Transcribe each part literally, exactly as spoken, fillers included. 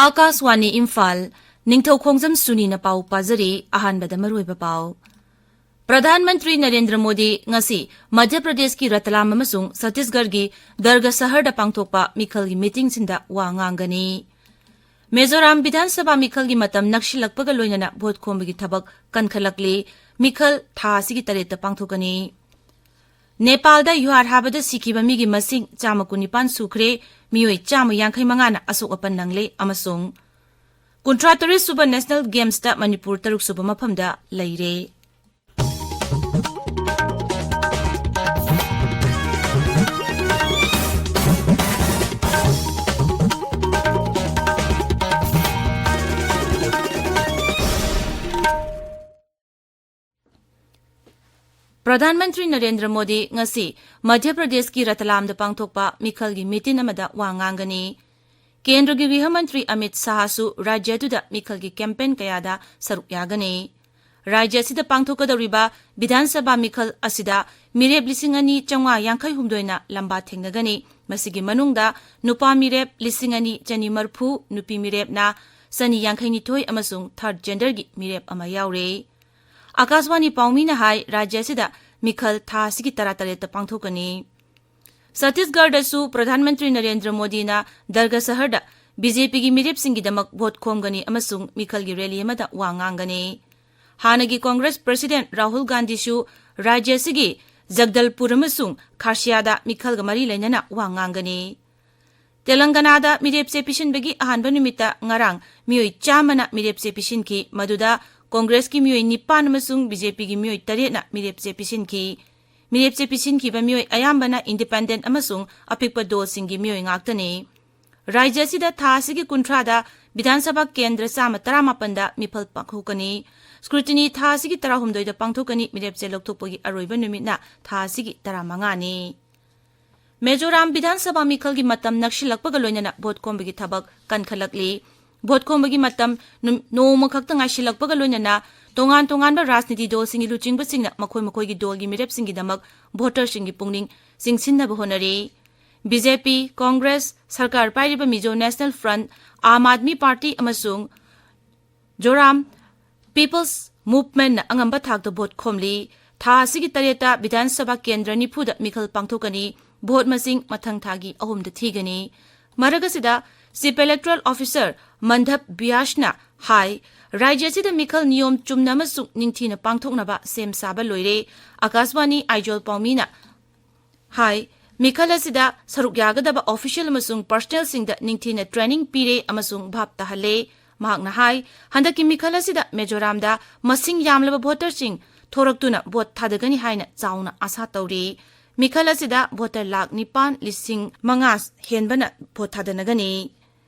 ꯑꯥꯀꯥꯁꯋꯥꯅꯤ ꯏꯝꯐꯥꯜ, ꯅꯤꯡꯊꯧ ꯈꯣꯡꯖꯝ ꯁꯨꯅꯤꯅ ꯄꯥꯎ ꯄꯥꯖꯔꯤ꯫ ꯑꯍꯥꯟꯕꯗ ꯃꯔꯨꯑꯣꯏꯕ ꯄꯥꯎ꯫ ꯄ꯭ꯔꯙꯥꯟ ꯃꯟꯇ꯭ꯔꯤ ꯅꯔꯦꯟꯗ꯭ꯔ ꯃꯣꯗꯤ ꯉꯁꯤ ꯃꯙ꯭ꯌ ꯄ꯭ꯔꯗꯦꯁꯀꯤ ꯔꯇꯂꯥꯝ ꯑꯃꯁꯨꯡ ꯁꯠꯇꯤꯁꯒꯔꯒꯤ ꯗꯔꯒ ꯁꯍꯔꯗ ꯄꯥꯡꯊꯣꯛꯄ ꯃꯤꯈꯜꯒꯤ ꯃꯤꯇꯤꯡꯁꯤꯡꯗ ꯋꯥ ꯉꯥꯡꯒꯅꯤ꯫ ꯃꯤꯖꯣꯔꯥꯝ ꯕꯤꯙꯥꯟ ꯁꯚꯥ ꯃꯤꯈꯜꯒꯤ ꯃꯇꯝ ꯅꯛꯁꯤꯜꯂꯛꯄꯒ ꯂꯣꯏꯅꯅ ꯚꯣꯠ ꯈꯣꯝꯕꯒꯤ ꯊꯕꯛ ꯀꯟꯈꯠꯂꯛꯂꯤ꯫ ꯃꯤꯈꯜ ꯊꯥ ꯑꯁꯤꯒꯤ ꯇꯔꯦꯠꯇ ꯄꯥꯡꯊꯣꯛꯀꯅꯤ꯫ ꯅꯦꯄꯥꯜꯗ ꯌꯨꯍꯥꯔ ꯍꯥꯕꯗ ꯁꯤꯈꯤꯕ ꯃꯤꯒꯤ ꯃꯁꯤꯡ ꯆꯥꯝꯃ ꯀꯨꯟꯅꯤꯄꯥꯟ ꯁꯨꯈ꯭ꯔꯦ, ꯃꯤꯑꯣꯏ ꯆꯥꯝꯃ ꯌꯥꯡꯈꯩ ꯃꯉꯥꯅ ꯑꯁꯣꯛ ꯑꯄꯟ ꯅꯪꯂꯦ ꯑꯃꯁꯨꯡ ꯀꯨꯟꯊ꯭ꯔꯥ ꯇꯔꯦꯠ ꯁꯨꯕ ꯅꯦꯁꯅꯦꯜ ꯒꯦꯝꯁꯇ ꯃꯅꯤꯄꯨꯔ ꯇꯔꯨꯛ ꯁꯨꯕ ꯃꯐꯝꯗ ꯂꯩꯔꯦ꯫ ꯄ꯭ꯔꯙꯥꯟ ꯃꯟꯇ꯭ꯔꯤ ꯅꯔꯦꯟꯗ꯭ꯔ ꯃꯣꯗꯤ ꯉꯁꯤ ꯃꯙ꯭ꯌ ꯄ꯭ꯔꯗꯦꯁꯀꯤ ꯔꯇꯂꯥꯝꯗ ꯄꯥꯡꯊꯣꯛꯄ ꯃꯤꯈꯜꯒꯤ ꯃꯤꯇꯤꯟ ꯑꯃꯗ ꯋꯥ ꯉꯥꯡꯒꯅꯤ꯫ ꯀꯦꯟꯗ꯭ꯔꯒꯤ ꯒ꯭ꯔꯤꯍ ꯃꯟꯇ꯭ꯔꯤ ꯑꯃꯤꯠ ꯁꯥꯍꯁꯨ ꯔꯥꯖ꯭ꯌ ꯑꯗꯨꯗ ꯃꯤꯈꯜꯒꯤ ꯀꯦꯝꯄꯦꯟ ꯀꯌꯥꯗ ꯁꯔꯨꯛ ꯌꯥꯒꯅꯤ꯫ ꯔꯥꯖ꯭ꯌ ꯑꯁꯤꯗ ꯄꯥꯡꯊꯣꯛꯀꯗꯧꯔꯤꯕ ꯕꯤꯙꯥꯟ ꯁꯚꯥ ꯃꯤꯈꯜ ꯑꯁꯤꯗ ꯃꯤꯔꯦꯞ ꯂꯤꯁꯤꯡ ꯑꯅꯤ ꯆꯥꯝꯃꯉꯥ ꯌꯥꯡꯈꯩ ꯍꯨꯝꯗꯣꯏꯅ ꯂꯝꯕꯥ ꯊꯦꯡꯅꯒꯅꯤ꯫ ꯃꯁꯤꯒꯤ ꯃꯅꯨꯡꯗ ꯅꯨꯄꯥ ꯃꯤꯔꯦꯞ ꯂꯤꯁꯤꯡ ꯑꯅꯤ ꯆꯅꯤ ꯃꯔꯤꯐꯨ, ꯅꯨꯄꯤ ꯃꯤꯔꯦꯞꯅ ꯆꯅꯤ ꯌꯥꯡꯈꯩ ꯅꯤꯊꯣꯏ ꯑꯃꯁꯨꯡ ꯊꯥꯔꯗ ꯖꯦꯟꯗꯔꯒꯤ ꯃꯤꯔꯦꯞ ꯑꯃ ꯌꯥꯎꯔꯦ꯫ ꯑꯥꯀꯥꯁꯕꯥꯅꯤ ꯄꯥꯎꯃꯤꯅ ꯍꯥꯏ, ꯔꯥꯖ꯭ꯌ ꯑꯁꯤꯗ ꯃꯤꯈꯜ ꯊꯥ ꯑꯁꯤꯒꯤ ꯇꯔꯥꯇꯔꯦꯠꯇ ꯄꯥꯡꯊꯣꯛꯀꯅꯤ꯫ ꯁꯠꯇꯤꯁꯒꯔꯗꯁꯨ ꯄ꯭ꯔꯙꯥꯟ ꯃꯟꯇ꯭ꯔꯤ ꯅꯔꯦꯟꯗ꯭ꯔ ꯃꯣꯗꯤꯅ ꯗꯔꯒ ꯁꯍꯔꯗ ꯕꯤꯖꯦꯄꯤꯒꯤ ꯃꯤꯔꯦꯞꯁꯤꯡꯒꯤꯗꯃꯛ ꯚꯣꯠ ꯈꯣꯝꯒꯅꯤ ꯑꯃꯁꯨꯡ ꯃꯤꯈꯜꯒꯤ ꯔꯦꯂꯤ ꯑꯃꯗ ꯋꯥ ꯉꯥꯡꯒꯅꯤ꯫ ꯍꯥꯟꯅꯒꯤ ꯀꯣꯡꯒ꯭ꯔꯦꯁ ꯄ꯭ꯔꯁꯤꯗꯦꯟꯠ ꯔꯥꯍꯨꯜ ꯒꯥꯟꯙꯤꯁꯨ ꯔꯥꯖ꯭ꯌ ꯑꯁꯤꯒꯤ ꯖꯒꯗꯜꯄꯨꯔ ꯑꯃꯁꯨꯡ ꯈꯥꯁꯤꯌꯥꯗ ꯃꯤꯈꯜꯒ ꯃꯔꯤ ꯂꯩꯅꯅ ꯋꯥ ꯉꯥꯡꯒꯅꯤ꯫ ꯇꯦꯂꯪꯒꯅꯥꯗ ꯃꯤꯔꯦꯞꯆꯦ ꯄꯤꯁꯤꯟꯕꯒꯤ ꯑꯍꯥꯟꯕ ꯅꯨꯃꯤꯠꯇ ꯉꯔꯥꯡ ꯃꯤꯑꯣꯏ ꯆꯥꯝꯃꯅ ꯃꯤꯔꯦꯞꯆꯦ ꯄꯤꯁꯤꯟꯈꯤ, ꯃꯗꯨꯗ ꯀꯣꯡꯒ꯭ꯔꯦꯁꯀꯤ ꯃꯤꯑꯣꯏ ꯅꯤꯄꯥꯟ ꯑꯃꯁꯨꯡ ꯕꯤꯖꯦꯄꯤꯒꯤ ꯃꯤꯑꯣꯏ ꯇꯔꯦꯠꯅ ꯃꯤꯔꯦꯞꯆꯦ ꯄꯤꯁꯤꯟꯈꯤ꯫ ꯃꯤꯔꯦꯞꯆꯦ ꯄꯤꯁꯤꯟꯈꯤꯕ ꯃꯤꯑꯣꯏ ꯑꯌꯥꯝꯕꯅ ꯏꯟꯗꯤꯄꯦꯟꯗꯦꯟꯠ ꯑꯃꯁꯨꯡ ꯑꯄꯤꯛꯄ ꯗꯣꯜꯁꯤꯡꯒꯤ ꯃꯤꯑꯣꯏ ꯉꯥꯛꯇꯅꯤ꯫ ꯔꯥꯖ꯭ꯌ ꯑꯁꯤꯗ ꯊꯥ ꯑꯁꯤꯒꯤ ꯀꯨꯟꯊ꯭ꯔꯥꯗ ꯕꯤꯙꯥꯟ ꯁꯚꯥ ꯀꯦꯟꯗ꯭ꯔ ꯆꯥꯝꯃ ꯇꯔꯥꯃꯥꯄꯟꯗ ꯃꯤꯐꯜ ꯄꯥꯡꯊꯣꯛꯀꯅꯤ꯫ ꯁ꯭ꯀ꯭ꯔꯨꯇꯤꯅꯤ ꯊꯥ ꯑꯁꯤꯒꯤ ꯇꯔꯥꯍꯨꯝꯗꯣꯏꯗ ꯄꯥꯡꯊꯣꯛꯀꯅꯤ꯫ ꯃꯤꯔꯦꯞꯆꯦ ꯂꯧꯊꯣꯛꯄꯒꯤ ꯑꯔꯣꯏꯕ ꯅꯨꯃꯤꯠꯅ ꯊꯥ ꯑꯁꯤꯒꯤ ꯇꯔꯥꯃꯉꯥꯅꯤ꯫ ꯃꯤꯖꯣꯔꯥꯝ ꯕꯤꯙꯥꯟ ꯁꯚꯥ ꯃꯤꯈꯜꯒꯤ ꯃꯇꯝ ꯅꯛꯁꯤꯜꯂꯛꯄꯒ ꯂꯣꯏꯅꯅ ꯚꯣꯠ ꯈꯣꯝꯕꯒꯤ ꯊꯕꯛ ꯀꯟꯈꯠꯂꯛꯂꯤ꯫ ꯚꯣꯠ ꯈꯣꯝꯕꯒꯤ ꯃꯇꯝ ꯅꯨꯝ-, ꯅꯣꯡꯃ ꯈꯛꯇ ꯉꯥꯏꯁꯤꯜꯂꯛꯄꯒ ꯂꯣꯏꯅꯅ ꯇꯣꯉꯥꯟ ꯇꯣꯉꯥꯟꯕ ꯔꯥꯖꯅꯤꯇꯤ ꯗꯣꯜꯁꯤꯡꯒꯤ ꯂꯨꯆꯤꯡꯕꯁꯤꯡꯅ ꯃꯈꯣꯏ ꯃꯈꯣꯏꯒꯤ ꯗꯣꯜꯒꯤ ꯃꯤꯔꯦꯞꯁꯤꯡꯒꯤꯗꯃꯛ ꯚꯣꯇꯔꯁꯤꯡꯒꯤ ꯄꯨꯛꯅꯤꯡ ꯆꯤꯡꯁꯤꯟꯅꯕ ꯍꯣꯠꯅꯔꯤ꯫ ꯕꯤ ꯖꯦ ꯄꯤ, ꯀꯣꯡꯒ꯭ꯔꯦꯁ, ꯁꯔꯀꯥꯔ ꯄꯥꯏꯔꯤꯕ ꯃꯤꯖꯣ national front, Aam Aadmi party ꯑꯃꯁꯨꯡ ꯖꯣꯔꯥꯝ ꯄꯤꯄꯜꯁ ꯃꯨꯚꯃꯦꯟꯠꯅ ꯑꯉꯝꯕ ꯊꯥꯛꯇ ꯚꯣꯠ ꯈꯣꯝꯂꯤ꯫ ꯊꯥ ꯑꯁꯤꯒꯤ ꯇꯔꯦꯠꯇ ꯕꯤꯙꯥꯟ ꯁꯚꯥ ꯀꯦꯟꯗ꯭ꯔ ꯅꯤꯐꯨꯗ ꯃꯤꯈꯜ ꯄꯥꯡꯊꯣꯛꯀꯅꯤ꯫ ꯚꯣꯠ ꯃꯁꯤꯡ ꯃꯊꯪ ꯊꯥꯒꯤ ꯑꯍꯨꯝꯗ ꯊꯤꯒꯅꯤ꯫ ꯃꯔꯛ ꯑꯁꯤꯗ, ꯆꯤꯐ ꯏꯂꯦꯛꯇꯣꯔꯦꯜ ꯑꯣꯐꯤꯁꯥꯔ ꯃꯟꯙꯕ ꯕ꯭ꯌꯥꯁꯅ ꯍꯥꯏ, ꯔꯥꯖ꯭ꯌ ꯑꯁꯤꯗ ꯃꯤꯈꯜ ꯅꯤꯌꯣꯝ ꯆꯨꯝꯅ ꯑꯃꯁꯨꯡ ꯅꯤꯡꯊꯤꯅ ꯄꯥꯡꯊꯣꯛꯅꯕ ꯁꯦꯝ ꯁꯥꯕ ꯂꯣꯏꯔꯦ꯫ ꯑꯀꯥꯁꯕꯥꯅꯤ ꯑꯥꯏꯖꯣꯜ ꯄꯥꯎꯃꯤꯅ ꯍꯥꯏ, ꯃꯤꯈꯜ ꯑꯁꯤꯗ ꯁꯔꯨꯛ ꯌꯥꯒꯗꯕ ꯑꯣꯐꯤꯁꯤꯌꯦꯜ ꯑꯃꯁꯨꯡ ꯄꯔꯁꯅꯦꯜꯁꯤꯡꯗ ꯅꯤꯡꯊꯤꯅ ꯇ꯭ꯔꯦꯅꯤꯡ ꯄꯤꯔꯦ ꯑꯃꯁꯨꯡ ꯚꯥꯞ ꯇꯥꯍꯜꯂꯦ꯫ ꯃꯍꯥꯛꯅ ꯍꯥꯏ, ꯍꯟꯗꯛꯀꯤ ꯃꯤꯈꯜ ꯑꯁꯤꯗ ꯃꯤꯖꯣꯔꯥꯝꯗ ꯃꯁꯤꯡ ꯌꯥꯝꯂꯕ ꯚꯣꯇꯔꯁꯤꯡ ꯊꯣꯔꯛꯇꯨꯅ ꯚꯣꯠ ꯊꯥꯗꯒꯅꯤ ꯍꯥꯏꯅ ꯆꯥꯎꯅ ꯑꯥꯁꯥ ꯇꯧꯔꯤ꯫ ꯃꯤꯈꯜ ꯑꯁꯤꯗ ꯚꯣꯇꯔ ꯂꯥꯈ ꯅꯤꯄꯥꯟ ꯂꯤꯁꯤꯡ ꯃꯉꯥ ꯍꯦꯟꯕꯅ ꯚꯣꯠ ꯊꯥꯗꯅꯒꯅꯤ꯫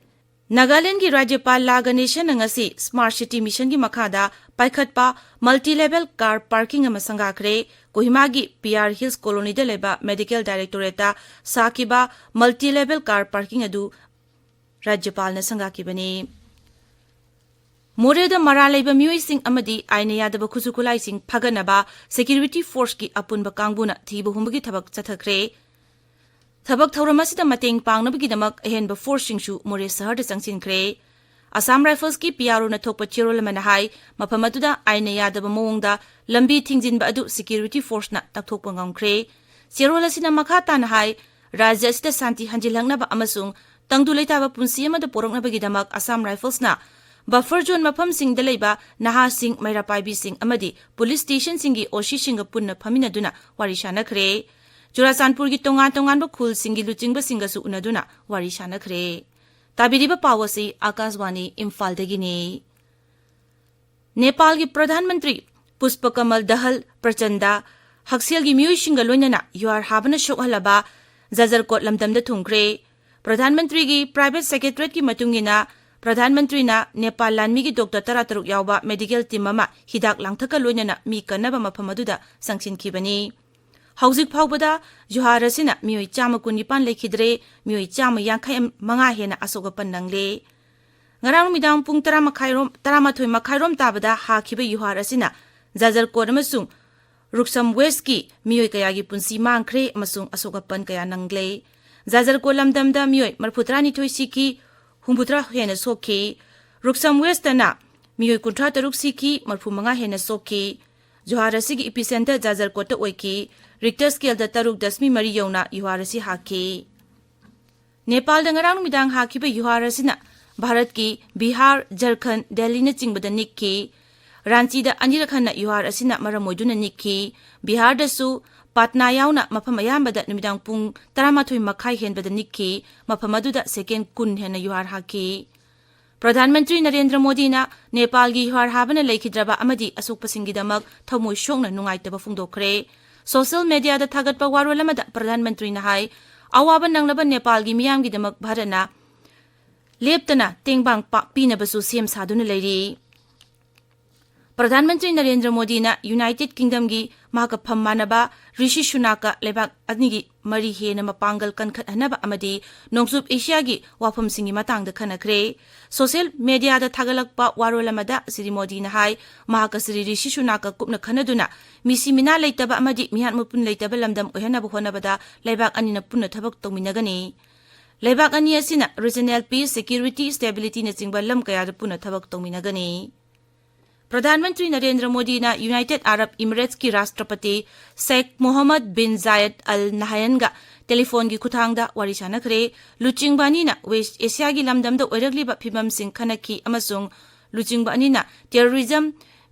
ꯅꯥꯒꯥꯂꯦꯟꯗꯒꯤ ꯔꯥꯖ꯭ꯌꯄꯥꯜ ꯂꯥ ꯒꯅꯦꯁꯟꯅ ꯉꯁꯤ ꯁ꯭ꯃꯥꯔꯠ ꯁꯤꯇꯤ ꯃꯤꯁꯟꯒꯤ ꯃꯈꯥꯗ ꯄꯥꯏꯈꯠꯄ ꯃꯜꯇꯤ ꯂꯦꯚꯦꯜ ꯀꯥꯔ ꯄꯥꯔꯀꯤꯡ ꯑꯃ ꯁꯪꯒꯥꯈ꯭ꯔꯦ꯫ ꯀꯣꯍꯤꯃꯥꯒꯤ ꯄꯤ ꯑꯥꯔ ꯍꯤꯜꯁ ꯀꯣꯂꯣꯅꯤꯗ ꯂꯩꯕ ꯃꯦꯗꯤꯀꯦꯜ ꯗꯥꯏꯔꯦꯛꯇꯣꯔꯦꯠꯇ ꯁꯥꯈꯤꯕ ꯃꯜꯇꯤ ꯂꯦꯚꯦꯜ ꯀꯥꯔ ꯄꯥꯔꯀꯤꯡ ꯑꯗꯨ ꯔꯥꯖ꯭ꯌꯄꯥꯜꯅ ꯁꯪꯒꯥꯈꯤꯕꯅꯤ꯫ ꯃꯣꯔꯦꯗ ꯃꯔꯥꯜ ꯂꯩꯕ ꯃꯤꯑꯣꯏꯁꯤꯡ ꯑꯃꯗꯤ ꯑꯥꯏꯟꯅ ꯌꯥꯗꯕ ꯈꯨꯠꯁꯨ ꯈꯨꯠꯂꯥꯏꯁꯤꯡ ꯐꯥꯒꯠꯅꯕ ꯁꯦꯀ꯭ꯌꯨꯔꯤꯇꯤ ꯐꯣꯔꯁꯀꯤ ꯑꯄꯨꯟꯕ ꯀꯥꯡꯕꯨꯅ ꯊꯤꯕ ꯍꯨꯝꯕꯒꯤ ꯊꯕꯛ ꯆꯠꯊꯈ꯭ꯔꯦ꯫ ꯊꯕꯛ ꯊꯧꯔꯝ ꯑꯁꯤꯗ ꯃꯇꯦꯡ ꯄꯥꯡꯅꯕꯒꯤꯗꯃꯛ ꯑꯍꯦꯟꯕ ꯐꯣꯔꯁꯁꯤꯡꯁꯨ ꯃꯣꯔꯦ ꯁꯍꯔꯗ ꯆꯪꯁꯤꯟꯈ꯭ꯔꯦ꯫ ꯑꯁꯥꯝ ꯔꯥꯏꯐꯜꯁꯀꯤ ꯄꯤ ꯑꯥꯔ ꯑꯣꯅ ꯊꯣꯛꯄ ꯆꯦꯔꯣꯜ ꯑꯃꯅ ꯍꯥꯏ, ꯃꯐꯝ ꯑꯗꯨꯗ ꯑꯥꯏꯟꯅ ꯌꯥꯗꯕ ꯃꯑꯣꯡꯗ ꯂꯝꯕꯤ ꯊꯤꯡꯖꯤꯟꯕ ꯑꯗꯨ ꯁꯦꯀ꯭ꯌꯨꯔꯤꯇꯤ ꯐꯣꯔꯁꯅ ꯇꯛꯊꯣꯛꯄ ꯉꯝꯈ꯭ꯔꯦ꯫ ꯆꯦꯔꯣꯜ ꯑꯁꯤꯅ ꯃꯈꯥ ꯇꯥꯅ ꯍꯥꯏ, ꯔꯥꯖ꯭ꯌ ꯑꯁꯤꯗ ꯁꯥꯟꯇꯤ ꯍꯟꯖꯤꯜꯍꯟꯅꯕ ꯑꯃꯁꯨꯡ ꯇꯪꯗꯨ ꯂꯩꯇꯥꯕ ꯄꯨꯟꯁꯤ ꯑꯃꯗ ꯄꯣꯔꯛꯅꯕꯒꯤꯗꯃꯛ ꯑꯁꯥꯝ ꯔꯥꯏꯐꯜꯁꯅ ꯕꯐꯔ ꯖꯣꯟ ꯃꯐꯝꯁꯤꯡꯗ ꯂꯩꯕ ꯅꯍꯥꯁꯤꯡ, ꯃꯩꯔꯥ ꯄꯥꯏꯕꯤꯁꯤꯡ ꯑꯃꯗꯤ ꯄꯨꯂꯤꯁ ꯁ꯭ꯇꯦꯁꯟꯁꯤꯡꯒꯤ ꯑꯣ ꯁꯤꯁꯤꯡꯒ ꯄꯨꯟꯅ ꯐꯝꯃꯤꯟꯅꯗꯨꯅ ꯋꯥꯔꯤ ꯁꯥꯟꯅꯈ꯭ꯔꯦ꯫ ꯆꯨꯔꯥꯆꯥꯟꯄꯨꯔꯒꯤ ꯇꯣꯉꯥꯟ ꯇꯣꯉꯥꯟꯕ ꯈꯨꯜꯁꯤꯡꯒꯤ ꯂꯨꯆꯤꯡꯕꯁꯤꯡꯒꯁꯨ ꯎꯅꯗꯨꯅ ꯋꯥꯔꯤ ꯁꯥꯟꯅꯈ꯭ꯔꯦ꯫ ꯇꯥꯕꯤꯔꯤꯕ ꯄꯥꯎ ꯑꯁꯤ ꯑꯀꯥꯁꯕꯥꯅꯤ ꯏꯝꯐꯥꯜꯗꯒꯤꯅꯤ꯫ ꯅꯦꯄꯥꯜꯒꯤ ꯄ꯭ꯔꯙꯥꯟ ꯃꯟꯇ꯭ꯔꯤ ꯄꯨꯁꯄꯀꯃꯜ ꯗꯍꯜ ꯄ꯭ꯔꯆꯟꯗ ꯍꯛꯁꯦꯜꯒꯤ ꯃꯤꯑꯣꯏꯁꯤꯡꯒ ꯂꯣꯏꯅꯅ ꯌꯨꯍꯥꯔ ꯍꯥꯕꯅ ꯁꯣꯛꯍꯜꯂꯕ ꯖꯥꯖꯔꯀꯣꯠ ꯂꯝꯗꯝꯗ ꯊꯨꯡꯈ꯭ꯔꯦ꯫ ꯄ꯭ꯔꯙꯥꯟ ꯃꯟꯇ꯭ꯔꯤꯒꯤ ꯄ꯭ꯔꯥꯏꯚꯦꯠ ꯁꯦꯀ꯭ꯔꯦꯇꯔꯤꯌꯦꯠꯀꯤ ꯃꯇꯨꯡ ꯏꯟꯅ, ꯄ꯭ꯔꯙꯥꯟ ꯃꯟꯇ꯭ꯔꯤꯅ ꯅꯦꯄꯥꯜ ꯂꯥꯟꯃꯤꯒꯤ ꯗꯣꯛꯇꯔ ꯇꯔꯥꯇꯔꯨꯛ ꯌꯥꯎꯕ ꯃꯦꯗꯤꯀꯦꯜ ꯇꯤꯝ ꯑꯃ ꯍꯤꯗꯥꯛ ꯂꯥꯡꯊꯛꯀ ꯂꯣꯏꯅꯅ ꯃꯤ ꯀꯟꯅꯕ ꯃꯐꯝ ꯑꯗꯨꯗ ꯆꯪꯁꯤꯟꯈꯤꯕꯅꯤ꯫ ꯍꯧꯖꯤꯛ ꯐꯥꯎꯕꯗ ꯌꯨꯍꯥꯔ ꯑꯁꯤꯅ ꯃꯤꯑꯣꯏ ꯆꯥꯝꯃ ꯀꯨꯟꯅꯤꯄꯥꯟ ꯂꯩꯈꯤꯗ꯭ꯔꯦ, ꯃꯤꯑꯣꯏ ꯆꯥꯝꯃ ꯌꯥꯡꯈꯩ ꯃꯉꯥ ꯍꯦꯟꯅ ꯑꯁꯣꯛ ꯑꯄꯟ ꯅꯪꯂꯦ꯫ ꯉꯔꯥꯡ ꯅꯨꯃꯤꯗꯥꯡ ꯄꯨꯡ ꯇꯔꯥ ꯃꯈꯥꯏꯔꯣꯝ, ꯇꯔꯥꯃꯥꯊꯣꯏ ꯃꯈꯥꯏꯔꯣꯝ ꯇꯥꯕꯗ ꯍꯥꯈꯤꯕ ꯌꯨꯍꯥꯔ ꯑꯁꯤꯅ ꯖꯥꯖꯔꯀꯣꯠ ꯑꯃꯁꯨꯡ ꯔꯨꯛꯁꯝ ꯋꯦꯁꯀꯤ ꯃꯤꯑꯣꯏ ꯀꯌꯥꯒꯤ ꯄꯨꯟꯁꯤ ꯃꯥꯡꯈ꯭ꯔꯦ ꯑꯃꯁꯨꯡ ꯑꯁꯣꯛ ꯑꯄꯟ ꯀꯌꯥ ꯅꯪꯂꯦ꯫ ꯖꯥꯖꯔꯀꯣꯠ ꯂꯝꯗꯝꯗ ꯃꯤꯑꯣꯏ ꯃꯔꯤꯐꯨꯇꯔꯥꯅꯤꯊꯣꯏ ꯁꯤꯈꯤ, ꯍꯨꯝꯐꯨꯇꯔꯥ ꯍꯦꯟꯅ ꯁꯣꯛꯈꯤ꯫ ꯔꯨꯛꯁꯝ ꯋꯦꯁꯇꯅ ꯃꯤꯑꯣꯏ ꯀꯨꯟꯊ꯭ꯔꯥ ꯇꯔꯨꯛ ꯁꯤꯈꯤ, ꯃꯔꯤꯐꯨ ꯃꯉꯥ ꯍꯦꯟꯅ ꯁꯣꯛꯈꯤ꯫ ꯖꯨꯍꯥꯔ ꯑꯁꯤꯒꯤ ꯏꯄꯤꯁꯦꯟꯇꯔ ꯖꯥꯖꯔꯀꯣꯠꯇ ꯑꯣꯏꯈꯤ꯫ ꯔꯤꯛꯇꯔ ꯁ꯭ꯀꯦꯜꯗ ꯇꯔꯨꯛ ꯗꯁꯃꯤꯛ ꯃꯔꯤ ꯌꯧꯅ ꯌꯨꯍꯥꯔ ꯑꯁꯤ ꯍꯥꯈꯤ꯫ ꯅꯦꯄꯥꯜꯗ ꯉꯔꯥꯡ ꯅꯨꯃꯤꯗꯥꯡ ꯍꯥꯈꯤꯕ ꯌꯨꯍꯥꯔ ꯑꯁꯤꯅ ꯚꯥꯔꯠꯀꯤ ꯕꯤꯍꯥꯔ, ꯖꯔꯈꯟ, ꯗꯦꯜꯂꯤꯅꯆꯤꯡꯕꯗ ꯅꯤꯛꯈꯤ꯫ ꯔꯥꯟꯆꯤꯗ ꯑꯅꯤꯔꯛ ꯍꯟꯅ ꯌꯨꯍꯥꯔ ꯑꯁꯤꯅ ꯃꯔꯝ ꯑꯣꯏꯗꯨꯅ ꯅꯤꯛꯈꯤ꯫ ꯕꯤꯍꯥꯔꯗꯁꯨ ꯄꯥꯠꯅꯥ ꯌꯥꯎꯅ ꯃꯐꯝ ꯑꯌꯥꯝꯕꯗ ꯅꯨꯃꯤꯗꯥꯡ ꯄꯨꯡ ꯇꯔꯥꯃꯥꯊꯣꯏ ꯃꯈꯥꯏ ꯍꯦꯟꯕꯗ ꯅꯤꯛꯈꯤ꯫ ꯃꯐꯝ ꯑꯗꯨꯗ ꯁꯦꯀꯦꯟ ꯀꯨꯟ ꯍꯦꯟꯅ ꯌꯨꯍꯥꯔ ꯍꯥꯈꯤ꯫ ꯄ꯭ꯔꯙꯥꯟ ꯃꯟꯇ꯭ꯔꯤ ꯅꯔꯦꯟꯗ꯭ꯔ ꯃꯣꯗꯤꯅ ꯅꯦꯄꯥꯜꯒꯤ ꯌꯨꯍꯥꯔ ꯍꯥꯕꯅ ꯂꯩꯈꯤꯗ꯭ꯔꯕ ꯑꯃꯗꯤ ꯑꯁꯣꯛꯄꯁꯤꯡꯒꯤꯗꯃꯛ ꯊꯃꯣꯏ ꯁꯣꯛꯅ ꯅꯨꯡꯉꯥꯏꯇꯕ ꯐꯣꯡꯗꯣꯛꯈ꯭ꯔꯦ꯫ ꯁꯣꯁꯤꯌꯦꯜ ꯃꯦꯗꯤꯌꯥꯗ ꯊꯥꯒꯠꯄ ꯋꯥꯔꯣꯜ ꯑꯃꯗ ꯄ꯭ꯔꯙꯥꯟ ꯃꯟꯇ꯭ꯔꯤꯅ ꯍꯥꯏ, ꯑꯋꯥꯕ ꯅꯪꯂꯕ ꯅꯦꯄꯥꯜꯒꯤ ꯃꯤꯌꯥꯝꯒꯤꯗꯃꯛ ꯚꯥꯔꯠꯅ ꯂꯦꯞꯇꯅ ꯇꯦꯡꯕꯥꯡ ꯄꯥꯛ ꯄꯤꯅꯕꯁꯨ ꯁꯦꯝ ꯁꯥꯗꯨꯅ ꯂꯩꯔꯤ꯫ ꯄ꯭ꯔꯙꯥꯟ ꯃꯟꯇ꯭ꯔꯤ ꯅꯔꯦꯟꯗ꯭ꯔ ꯃꯣꯗꯤꯅ ꯌꯨꯅꯥꯏꯇꯦꯗ ꯀꯤꯡꯗꯝꯒꯤ ꯃꯍꯥꯛꯀ ꯐꯝ ꯃꯥꯟꯅꯕ ꯔꯤꯁꯤ ꯁꯨꯅꯥꯛꯀ ꯂꯩꯕꯥꯛ ꯑꯅꯤꯒꯤ ꯃꯔꯤ ꯍꯦꯟꯅ ꯃꯄꯥꯡꯒꯜ ꯀꯟꯈꯠꯍꯟꯅꯕ ꯑꯃꯗꯤ ꯅꯣꯡꯆꯨꯞ ꯑꯦꯁꯤꯌꯥꯒꯤ ꯋꯥꯐꯝꯁꯤꯡꯒꯤ ꯃꯇꯥꯡꯗ ꯈꯟꯅꯈ꯭ꯔꯦ꯫ ꯁꯣꯁꯤꯌꯦꯜ ꯃꯦꯗꯤꯌꯥꯗ ꯊꯥꯒꯠꯂꯛꯄ ꯋꯥꯔꯣꯜ ꯑꯃꯗ ꯁ꯭ꯔꯤ ꯃꯣꯗꯤꯅ ꯍꯥꯏ, ꯃꯍꯥꯛꯀ ꯁ꯭ꯔꯤ ꯔꯤꯁꯤ ꯁꯨꯅꯥꯛꯀ ꯀꯨꯞꯅ ꯈꯟꯅꯗꯨꯅ ꯃꯤꯁꯤ ꯃꯤꯅꯥ ꯂꯩꯇꯕ ꯑꯃꯗꯤ ꯃꯤꯍꯥꯠ ꯃꯄꯨꯟ ꯂꯩꯇꯕ ꯂꯝꯗꯝ ꯑꯣꯏꯍꯟꯅꯕ ꯍꯣꯠꯅꯕꯗ ꯂꯩꯕꯥꯛ ꯑꯅꯤꯅ ꯄꯨꯟꯅ ꯊꯕꯛ ꯇꯧꯃꯤꯟꯅꯒꯅꯤ꯫ ꯂꯩꯕꯥꯛ ꯑꯅꯤ ꯑꯁꯤꯅ regional peace, security, stabilityꯅꯆꯤꯡꯕ ꯂꯝ ꯀꯌꯥꯗ ꯄꯨꯟꯅ ꯊꯕꯛ ꯇꯧꯃꯤꯟꯅꯒꯅꯤ꯫ ꯄ꯭ꯔꯙꯥꯟ ꯃꯟꯇ꯭ꯔꯤ ꯅꯔꯦꯟꯗ꯭ꯔ ꯃꯣꯗꯤꯅ ꯌꯨꯅꯥꯏꯇꯦꯗ ꯑꯔꯕ ꯏꯃꯤꯔꯦꯠꯁꯀꯤ ꯔꯥꯁꯇ꯭ꯔꯄꯇꯤ ꯁꯦꯈ ꯃꯣꯍꯝꯃꯗ ꯕꯤꯟ ꯖꯥꯌꯦꯗ ꯑꯜ ꯅꯍꯌꯟꯒ ꯇꯦꯂꯤꯐꯣꯟꯒꯤ ꯈꯨꯠꯊꯥꯡꯗ ꯋꯥꯔꯤ ꯁꯥꯟꯅꯈ꯭ꯔꯦ꯫ ꯂꯨꯆꯤꯡꯕ ꯑꯅꯤꯅ ꯋꯦꯁ ꯑꯦꯁꯤꯌꯥꯒꯤ ꯂꯝꯗꯝꯗ ꯑꯣꯏꯔꯛꯂꯤꯕ ꯐꯤꯕꯝꯁꯤꯡ ꯈꯟꯅꯈꯤ ꯑꯃꯁꯨꯡ ꯂꯨꯆꯤꯡꯕ ꯑꯅꯤꯅ terrorism,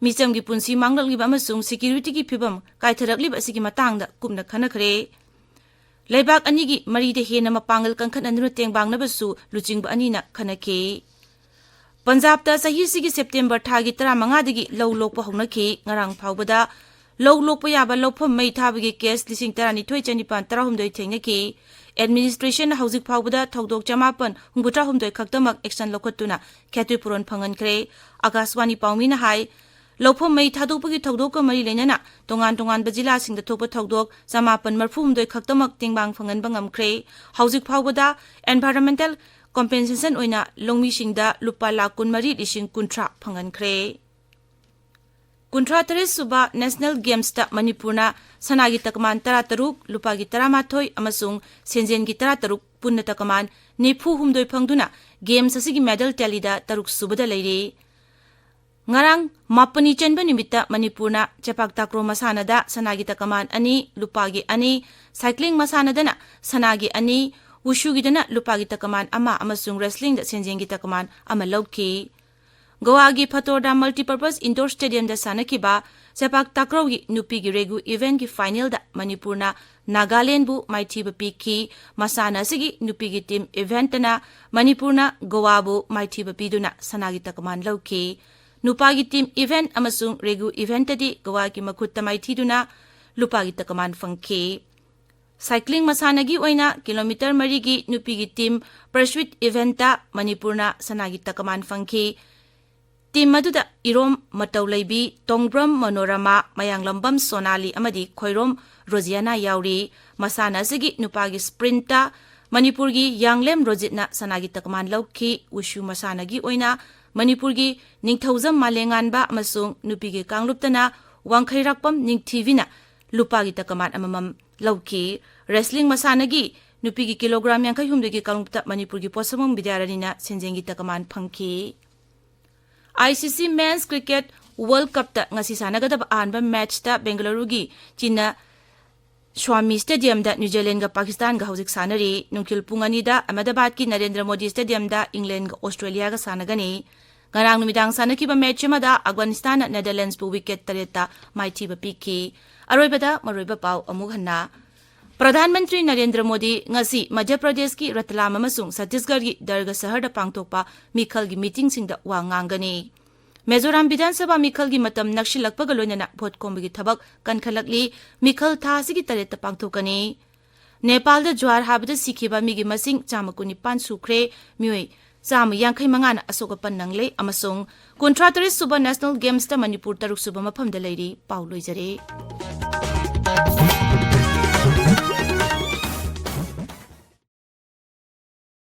ꯃꯤꯆꯝꯒꯤ ꯄꯨꯟꯁꯤ ꯃꯥꯡꯂꯛꯂꯤꯕ ꯑꯃꯁꯨꯡ securityꯒꯤ ꯐꯤꯕꯝ ꯀꯥꯏꯊꯔꯛꯂꯤꯕ ꯑꯁꯤꯒꯤ ꯃꯇꯥꯡꯗ ꯀꯨꯞꯅ ꯈꯟꯅꯈ꯭ꯔꯦ꯫ ꯂꯩꯕꯥꯛ ꯑꯅꯤꯒꯤ ꯃꯔꯤꯗ ꯍꯦꯟꯅ ꯃꯄꯥꯡꯒꯜ ꯀꯟꯈꯠꯅꯗꯨꯅ ꯇꯦꯡꯕꯥꯡꯅꯕꯁꯨ ꯂꯨꯆꯤꯡꯕ ꯑꯅꯤꯅ ꯈꯟꯅꯈꯤ꯫ ꯄꯟꯖꯥꯕꯇ ꯆꯍꯤꯁꯤꯒꯤ ꯁꯦꯞꯇꯦꯝꯕꯔ ꯊꯥꯒꯤ ꯇꯔꯥꯃꯉꯥꯗꯒꯤ ꯂꯧ ꯂꯣꯛꯄ ꯍꯧꯅꯈꯤ꯫ ꯉꯔꯥꯡ ꯐꯥꯎꯕꯗ ꯂꯧ ꯂꯣꯛꯄ ꯌꯥꯕ ꯂꯧꯐꯝ ꯃꯩ ꯊꯥꯕꯒꯤ case ꯂꯤꯁꯤꯡ ꯇꯔꯥꯅꯤꯊꯣꯏ ꯆꯅꯤꯄꯥꯟ ꯇꯔꯥꯍꯨꯝꯗꯣꯏ ꯊꯦꯡꯅꯈꯤ꯫ Administrationꯅ ꯍꯧꯖꯤꯛ ꯐꯥꯎꯕꯗ ꯊꯧꯗꯣꯛ ꯆꯃꯥꯄꯟ ꯍꯨꯝꯐꯨꯇꯔꯥ ꯍꯨꯝꯗꯣꯏ ꯈꯛꯇꯃꯛ action ꯂꯧꯈꯠꯇꯨꯅ ꯈꯦꯇ꯭ꯔꯤꯄꯨꯔꯣꯟ ꯐꯪꯍꯟꯈ꯭ꯔꯦ꯫ ꯑꯀꯥꯁꯋꯥꯅꯤ ꯄꯥꯎꯃꯤꯅ ꯍꯥꯏ, ꯂꯧꯐꯝ ꯃꯩ ꯊꯥꯗꯣꯛꯄꯒꯤ ꯊꯧꯗꯣꯛꯀ ꯃꯔꯤ ꯂꯩꯅꯅ ꯇꯣꯉꯥꯟ ꯇꯣꯉꯥꯟꯕ ꯖꯤꯂꯥꯁꯤꯡꯗ ꯊꯣꯛꯄ ꯊꯧꯗꯣꯛ ꯆꯃꯥꯄꯟ ꯃꯔꯤꯐꯨꯍꯨꯝꯗꯣꯏ ꯈꯛꯇꯃꯛ ꯇꯦꯡꯕꯥꯡ ꯐꯪꯍꯟꯕ ꯉꯝꯈ꯭ꯔꯦ꯫ ꯍꯧꯖꯤꯛ ꯐꯥꯎꯕꯗ environmental compensation ꯑꯣꯏꯅ ꯂꯧꯃꯤꯁꯤꯡꯗ ꯂꯨꯄꯥ ꯂꯥꯈ ꯀꯨꯟꯃꯔꯤ ꯂꯤꯁꯤꯡ ꯀꯨꯟꯊ꯭ꯔꯥ ꯐꯪꯍꯟꯈ꯭ꯔꯦ꯫ ꯀꯨꯟꯊ꯭ꯔꯥ ꯇꯔꯦꯠ ꯁꯨꯕ National Gamesꯇ ꯃꯅꯤꯄꯨꯔꯅ ꯁꯅꯥꯒꯤ ꯇꯀꯃꯥꯟ ꯇꯔꯥꯇꯔꯨꯛ, ꯂꯨꯄꯥꯒꯤ ꯇꯔꯥꯃꯥꯊꯣꯏ ꯑꯃꯁꯨꯡ ꯁꯦꯟꯖꯦꯟꯒꯤ ꯇꯔꯥꯇꯔꯨꯛ, ꯄꯨꯟꯅ ꯇꯀꯃꯥꯟ ꯅꯤꯐꯨ ꯍꯨꯝꯗꯣꯏ ꯐꯪꯗꯨꯅ ꯒꯦꯝꯁ ꯑꯁꯤꯒꯤ ꯃꯦꯗꯜ ꯇꯦꯂꯤꯗ ꯇꯔꯨꯛ ꯁꯨꯕꯗ ꯂꯩꯔꯤ꯫ ꯉꯔꯥꯡ ꯃꯥꯄꯅꯤ ꯆꯟꯕ ꯅꯨꯃꯤꯠꯇ ꯃꯅꯤꯄꯨꯔꯅ ꯆꯦꯄꯥꯛ ꯇꯥꯀ꯭ꯔꯣ ꯃꯁꯥꯟꯅꯗ ꯁꯅꯥꯒꯤ ꯇꯀꯃꯥꯟ ꯑꯅꯤ, ꯂꯨꯄꯥꯒꯤ ꯑꯅꯤ, ꯁꯥꯏꯀ꯭ꯂꯤꯡ ꯃꯁꯥꯟꯅꯗꯅ ꯁꯅꯥꯒꯤ ꯑꯅꯤ, ꯋꯨꯁꯨꯒꯤꯗꯅ ꯂꯨꯄꯥꯒꯤ ꯇꯀꯃꯥꯟ ꯑꯃ ꯑꯃꯁꯨꯡ ꯔꯦꯁꯂꯤꯡꯗ ꯁꯦꯟꯖꯦꯡꯒꯤ ꯇꯀꯃꯥꯟ ꯑꯃ ꯂꯧꯈꯤ꯫ ꯒꯣꯋꯥꯒꯤ ꯐꯇꯣꯔꯗꯥ ꯃꯜꯇꯤꯄꯔꯄꯁ ꯏꯟꯗꯣꯔ ꯁ꯭ꯇꯦꯗꯤꯌꯝꯗ ꯁꯥꯟꯅꯈꯤꯕ ꯆꯦꯄꯥꯛ ꯇꯥꯀ꯭ꯔꯣꯒꯤ ꯅꯨꯄꯤꯒꯤ ꯔꯦꯒꯨ ꯏꯚꯦꯟꯠꯀꯤ ꯐꯥꯏꯅꯦꯜꯗ ꯃꯅꯤꯄꯨꯔꯅ ꯅꯥꯒꯥꯂꯦꯟꯕꯨ ꯃꯥꯏꯊꯤꯕ ꯄꯤꯈꯤ꯫ ꯃꯁꯥꯟꯅ ꯑꯁꯤꯒꯤ ꯅꯨꯄꯤꯒꯤ ꯇꯤꯝ ꯏꯚꯦꯟꯠꯇꯅ ꯃꯅꯤꯄꯨꯔꯅ ꯒꯣꯋꯥꯕꯨ ꯃꯥꯏꯊꯤꯕ ꯄꯤꯗꯨꯅ ꯁꯅꯥꯒꯤ ꯇꯀꯃꯥꯟ ꯂꯧꯈꯤ꯫ ꯅꯨꯄꯥꯒꯤ ꯇꯤꯝ ꯏꯚꯦꯟꯠ ꯑꯃꯁꯨꯡ ꯔꯦꯒꯨ ꯏꯚꯦꯟꯠꯇꯗꯤ ꯒꯣꯋꯥꯒꯤ ꯃꯈꯨꯠꯇ ꯃꯥꯏꯊꯤꯗꯨꯅ ꯂꯨꯄꯥꯒꯤ ꯇꯀꯃꯥꯟ ꯐꯪꯈꯤ꯫ ꯁꯥꯏꯀ꯭ꯂꯤꯡ ꯃꯁꯥꯟꯅꯒꯤ ꯑꯣꯏꯅ ꯀꯤꯂꯣꯃꯤꯇꯔ ꯃꯔꯤꯒꯤ ꯅꯨꯄꯤꯒꯤ ꯇꯤꯝ ꯄꯔꯁꯨꯏꯠ ꯏꯚꯦꯟꯠꯇ ꯃꯅꯤꯄꯨꯔꯅ ꯁꯅꯥꯒꯤ ꯇꯀꯃꯥꯟ ꯐꯪꯈꯤ꯫ ꯇꯤꯝ ꯑꯗꯨꯗ ꯏꯔꯣꯝ ꯃꯇꯧ ꯂꯩꯕꯤ ꯇꯣꯡꯕ꯭ꯔꯝ ꯃꯅꯣꯔꯃꯥ, ꯃꯌꯥꯡꯂꯝꯕꯝ ꯁꯣꯅꯥꯂꯤ ꯑꯃꯗꯤ ꯈꯣꯏꯔꯣꯝ ꯔꯣꯖꯤꯌꯥꯅꯥ ꯌꯥꯎꯔꯤ꯫ ꯃꯁꯥꯟꯅ ꯑꯁꯤꯒꯤ ꯅꯨꯄꯥꯒꯤ ꯁ꯭ꯄ꯭ꯔꯤꯟꯠꯇ ꯃꯅꯤꯄꯨꯔꯒꯤ ꯌꯥꯡꯂꯦꯝ ꯔꯣꯖꯤꯠꯅ ꯁꯅꯥꯒꯤ ꯇꯀꯃꯥꯟ ꯂꯧꯈꯤ꯫ ꯋꯨꯁꯨ ꯃꯁꯥꯟꯅꯒꯤ ꯑꯣꯏꯅ ꯃꯅꯤꯄꯨꯔꯒꯤ ꯅꯤꯡꯊꯧꯖꯝ ꯃꯥꯂꯦꯉꯥꯟꯕ ꯑꯃꯁꯨꯡ ꯅꯨꯄꯤꯒꯤ ꯀꯥꯡꯂꯨꯞꯇꯅ ꯋꯥꯡꯈꯩꯔꯥꯛꯄꯝ ꯅꯤꯡꯊꯤꯕꯤꯅ ꯂꯨꯄꯥꯒꯤ ꯇꯀꯃꯥꯟ ꯑꯃꯃꯝ ꯂꯧꯈꯤ꯫ ꯔꯦꯁꯂꯤꯡ ꯃꯁꯥꯟꯅꯒꯤ ꯅꯨꯄꯤꯒꯤ ꯀꯤꯂꯣꯒ꯭ꯔꯥꯝ ꯌꯥꯡꯈꯩ ꯍꯨꯝꯗꯣꯏꯒꯤ ꯀꯥꯡꯂꯨꯞꯇ ꯃꯅꯤꯄꯨꯔꯒꯤ ꯄꯣꯠꯁꯪꯕꯝ ꯕꯤꯗ꯭ꯌꯥꯔꯥꯅꯤꯅ ꯁꯦꯟꯖꯦꯡꯒꯤ ꯇꯀꯃꯥꯟ ꯐꯪꯈꯤ꯫ ꯑꯥꯏ ꯁꯤ ꯁꯤ ꯃꯦꯟꯁ ꯀ꯭ꯔꯤꯀꯦꯠ ꯋꯥꯔꯜꯗ ꯀꯞꯇ ꯉꯁꯤ ꯁꯥꯟꯅꯒꯗꯕ ꯑꯍꯥꯟꯕ ꯃꯦꯆꯇ ꯕꯦꯡꯒꯂꯨꯔꯨꯒꯤ ꯆꯤꯟꯅ ꯁ꯭ꯋꯥꯃꯤ ꯁ꯭ꯇꯦꯗꯤꯌꯝꯗ ꯅ꯭ꯌꯨꯖꯤꯂꯦꯟꯒ ꯄꯥꯀꯤꯁꯇꯥꯟꯒ ꯍꯧꯖꯤꯛ ꯁꯥꯟꯅꯔꯤ꯫ ꯅꯨꯡꯊꯤꯜ ꯄꯨꯡ ꯑꯅꯤꯗ ꯑꯍꯃꯗꯥꯕꯥꯗꯀꯤ ꯅꯔꯦꯟꯗ꯭ꯔ ꯃꯣꯗꯤ ꯁ꯭ꯇꯦꯗꯤꯌꯝꯗ ꯏꯪꯂꯦꯟꯒ ꯑꯣꯁꯇ꯭ꯔꯦꯂꯤꯌꯥꯒ ꯁꯥꯟꯅꯒꯅꯤ꯫ ꯉꯔꯥꯡ ꯅꯨꯃꯤꯗꯥꯡ ꯁꯥꯟꯅꯈꯤꯕ ꯃꯦꯆ ꯑꯃꯗ ꯑꯐꯒꯥꯅꯤꯁꯇꯥꯟꯅ ꯅꯦꯗꯔꯂꯦꯟꯗꯁꯄꯨ ꯋꯤꯀꯦꯠ ꯇꯔꯦꯠꯇ ꯃꯥꯏꯊꯤꯕ ꯄꯤꯈꯤ꯫ ꯑꯔꯣꯏꯕꯗ ꯃꯔꯨꯑꯣꯏꯕ ꯄꯥꯎ ꯑꯃꯨꯛ ꯍꯟꯅ꯫ ꯄ꯭ꯔꯙꯥꯟ ꯃꯟꯇ꯭ꯔꯤ ꯅꯔꯦꯟꯗ꯭ꯔ ꯃꯣꯗꯤ ꯉꯁꯤ ꯃꯙ꯭ꯌ ꯄ꯭ꯔꯗꯦꯁꯀꯤ ꯔꯠꯂꯥꯝ ꯑꯃꯁꯨꯡ ꯁꯠꯇꯤꯁꯒꯔꯒꯤ ꯗꯔꯒ ꯁꯍꯔꯗ ꯄꯥꯡꯊꯣꯛꯄ ꯃꯤꯈꯜꯒꯤ ꯃꯤꯇꯤꯡꯁꯤꯡꯗ ꯋꯥ ꯉꯥꯡꯒꯅꯤ꯫ ꯃꯤꯖꯣꯔꯥꯝ ꯕꯤꯙꯥꯟ ꯁꯚꯥ ꯃꯤꯈꯜꯒꯤ ꯃꯇꯝ ꯅꯛꯁꯤꯜꯂꯛꯄꯒ ꯂꯣꯏꯅꯅ ꯚꯣꯠ ꯈꯣꯝꯕꯒꯤ ꯊꯕꯛ ꯀꯟꯈꯠꯂꯛꯂꯤ꯫ ꯃꯤꯈꯜ ꯊꯥ ꯑꯁꯤꯒꯤ ꯇꯔꯦꯠꯇ ꯄꯥꯡꯊꯣꯛꯀꯅꯤ꯫ ꯅꯦꯄꯥꯜꯗ ꯖ꯭ꯋꯥꯔ ꯍꯥꯕꯗ ꯁꯤꯈꯤꯕ ꯃꯤꯒꯤ ꯃꯁꯤꯡ ꯆꯥꯝꯃ ꯀꯨꯟꯅꯤꯄꯥꯟ ꯁꯨꯈ꯭ꯔꯦ꯫ ꯃꯤꯑꯣꯏ ꯆꯥꯝꯃ ꯌꯥꯡꯈꯩ ꯃꯉꯥꯅ ꯑꯁꯣꯛ ꯑꯄꯟ ꯅꯪꯂꯦ ꯑꯃꯁꯨꯡ ꯀꯨꯟꯊ꯭ꯔꯥ ꯇꯔꯦꯠ ꯁꯨꯕ ꯅꯦꯁꯅꯦꯜ ꯒꯦꯝꯁꯇ ꯃꯅꯤꯄꯨꯔ ꯇꯔꯨꯛ ꯁꯨꯕ ꯃꯐꯝꯗ ꯂꯩꯔꯤ꯫ ꯄꯥꯎ ꯂꯣꯏꯖꯔꯦ꯫